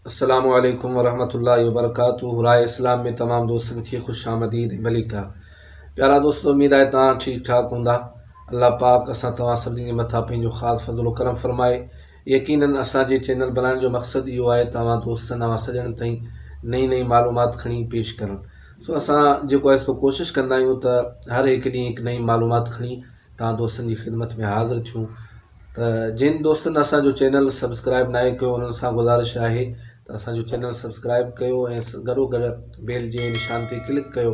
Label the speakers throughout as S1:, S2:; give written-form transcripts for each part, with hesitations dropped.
S1: السلام عليڪم ورحمة الله وبرڪاته راء اسلام ۾ تمام دوستن کي خوش آمديد ۽ ڀليڪار پيارا دوستو اميد آهي توهان ٺيڪ ٺاڪ هوندا الله پاڪ اسان توهان سڀني جي مٿان پنهنجو خاص فضل و ڪرم فرمائي يقينن اسان جي چينل بنائڻ جو مقصد اهو آهي ته اوهان دوستن اوهان سڄڻن تائين نئين نئين معلومات کڻي پيش ڪرڻ سو اسان جيڪو آهي سو ڪوشش ڪندا آهيون ته هر هڪ ڏينهن هڪ نئين معلومات کڻي توهان دوستن جي خدمت ۾ حاضر ٿيون ته جن دوستن اسان جو چينل سبسڪرائب ناهي ڪيو انهن سان گذارش آهي ته اسان جو چينل سبسڪرائب ڪيو ۽ گڏو گڏ بيل جي نشان تي ڪلڪ ڪيو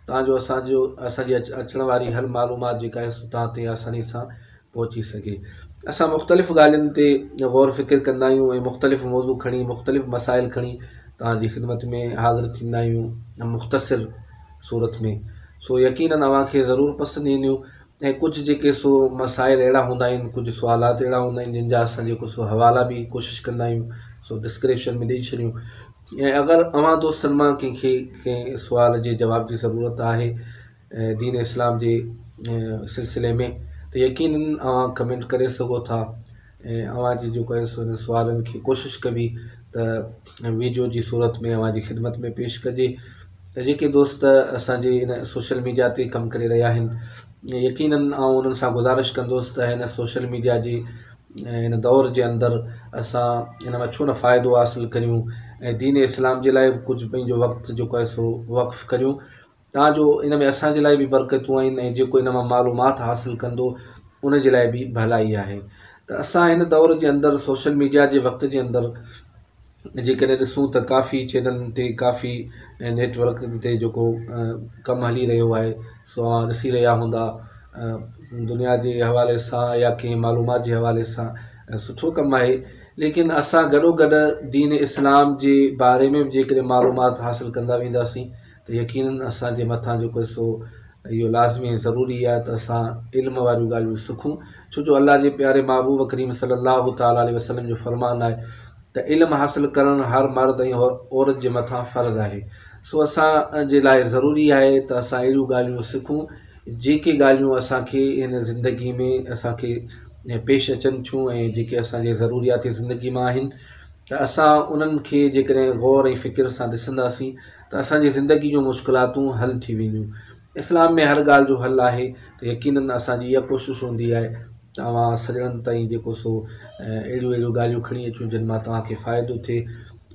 S1: تان جو اسان جو اسان جي اچڻ واري هر معلومات جيڪا آهي سو توهان تائين آساني سان پهچي سگهي. اسان مختلف ڳالهين تي غور فڪر ڪندا آهيون ۽ مختلف موضوع کڻي مختلف مسائل کڻي توهان جي خدمت ۾ حاضر ٿيندا آهيون مختصر صورت ۾ سو يقينن اوهان کي ضرور پسند اينديون ۽ ڪجهه جيڪي سو مسائل اهڙا هوندا آهن ڪجهه سوالات اهڙا هوندا آهن جن جا اسان جيڪو سو حوالا به ڪوشش ڪندا آهيون سو ڊسڪرپشن ۾ ڏئي ڇڏيون ۽ اگر اوهان دوستن مان ڪنهن کي ڪنهن سوال جي جواب جي ضرورت آهي دين اسلام جي سلسلي ۾ ته يقينن اوهان ڪمينٽ ڪري سگهو ٿا ۽ اوهان جي جيڪو آهي سو سوالن کي ڪوشش ڪبي ته ويڊيو جي صورت ۾ اوهان جي خدمت ۾ پيش ڪجي ته جيڪي دوست اسان جي هن سوشل ميڊيا تي ڪم ڪري رهيا آهن يقينن آئون انهن سان گذارش ڪندس ته هن سوشل ميڊيا جي هن دور جي اندر اسان ان مان ڇو نه فائدو حاصل ڪريون ۽ دين اسلام جي لاء به ڪجهه پنهنجو وقت جيڪو آهي سو وقف ڪريون تان جو ان ۾ اسان جي لاء به برڪتون آهن ۽ جيڪو ان مان معلومات حاصل ڪندو ان جي لاء به ڀلائي آهي ته اسان هن دور جي اندر سوشل ميڊيا جي وقت جي اندر جيڪڏهن ڏسون ته ڪافي چينلن تي ڪافي نيٽ ورڪن تي جيڪو ڪم هلي رهيو آهي سو اوهان ڏسي رهيا هوندا دنيا جي حوالي سان يا ڪنهن معلومات جي حوالي سان سٺو ڪم آهي ليڪن اسان گڏو گڏ دين اسلام جي باري ۾ به جيڪڏهن معلومات حاصل ڪندا وينداسين ته يقينن اسان جي مٿان جيڪو سو اهو لازمي ۽ ضروري آهي ته اسان علم واريون ڳالهيون سکون ڇو جو الله جي پياري محبوب ڪريم صلي الله تعالٰي عليه وسلم جو فرمان آهي ته علم حاصل ڪرڻ هر مرد ۽ عورت جي مٿان فرض آهي سو اسان جي لاء ضروري آهي ته اسان اهڙيون ڳالهيون سکون جيڪي ڳالهيون اسان کي هن زندگي ۾ اسان کي پيش اچن ٿيون ۽ جيڪي اسان جي ضروريات زندگي مان آهن ته اسان انهن کي جيڪڏهن غور ۽ فڪر سان ڏسنداسين ته اسان جي زندگي جون مشڪلاتون حل ٿي وينديون. اسلام ۾ هر ڳالهه جو حل آهي ته يقينن اسان جي اها ڪوشش هوندي آهي ته اوهان سڄڻن تائين جيڪو سو اهڙيون اهڙيون ڳالهيون کڻي اچون جن مان توهان کي فائدو ٿئي.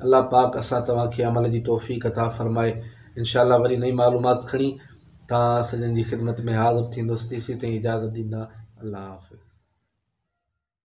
S1: الله پاڪ اسان توهان کي عمل جي توفيق عطا فرمائي. انشاء الله وري نئين معلومات کڻي توهان سڄڻن جي خدمت ۾ حاضر ٿيندس تيسين تائين اجازت ڏيندا. الله حافظ.